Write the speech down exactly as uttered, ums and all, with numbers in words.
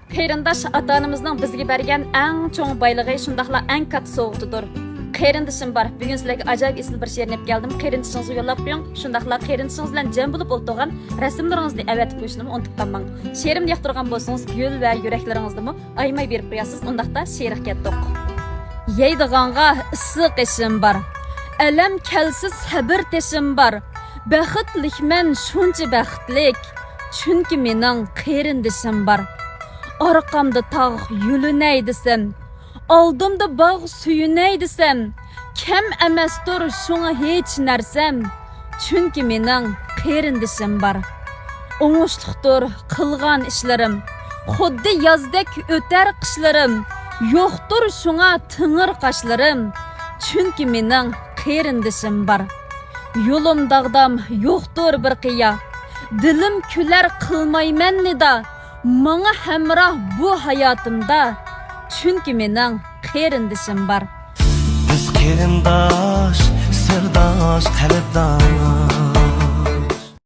قېرىنداش ئاتا-ئانىمىزنىڭ بىزگە بەرگەن ئەڭ چوڭ بايلىقى، شۇنداقلا ئەڭ كاتتا سوۋغىتىدۇر. قېرىندىشىم بار. بۈگۈن سىلەرگە ئاجايىپ ئېسىل بىر شېئىرنى ئېلىپ كەلدىم. قېرىندىشىڭىزغا يوللاپ قويۇڭ. شۇنداقلا قېرىندىشىڭىز بىلەن جەم بولۇپ ئولتۇرغان رەسىملىرىڭىزنى ئەۋەتىپ قويۇشنىمۇ ئۇنتۇپ قالماڭ. شېئىرىمنى ياقتۇرغان بولسىڭىز، گۈل ۋە يۈرەكلىرىڭىزنىمۇ ئايىماي بېرىپ قويارسىز. ئۇنداقتا شېئىرغا كەتتۇق. يەيدىغانغا ئىسسىق ئېشىم بار. ئەلەم كەلسە سەبرتېشىم بار. بەختلىكمەن شۇنچە بەختلىك، چۈنكى مېنىڭ قېرىندىشىم بار. ئارقامدا تاغ يۆلىنەي دېسەم، ئالدىمدا باغ سۆيۈنەي دېسەم، كەم ئەمەستۇر شۇڭا ھېچ نەرسەم، چۈنكى مېنىڭ قېرىندىشىم بار. ئوڭۇشلۇقتۇر قىلغان ئىشلىرىم، خۇددى يازدەك ئۆتەر قىشلىرىم، يوقتۇر شۇڭا تېڭىر قاشلىرىم، چۈنكى مېنىڭ قېرىندىشىم بار. يولۇم داغدام يوقتۇر بىر قىيا، دىلىم كۈلەر قىلمايمەن نىدا، ماڭا ھەمراھ بۇ ھاياتىمدا، چۈنكى مېنىڭ قېرىندىشىم بار. بىز قېرىنداش، سىرداش، قەلبداش.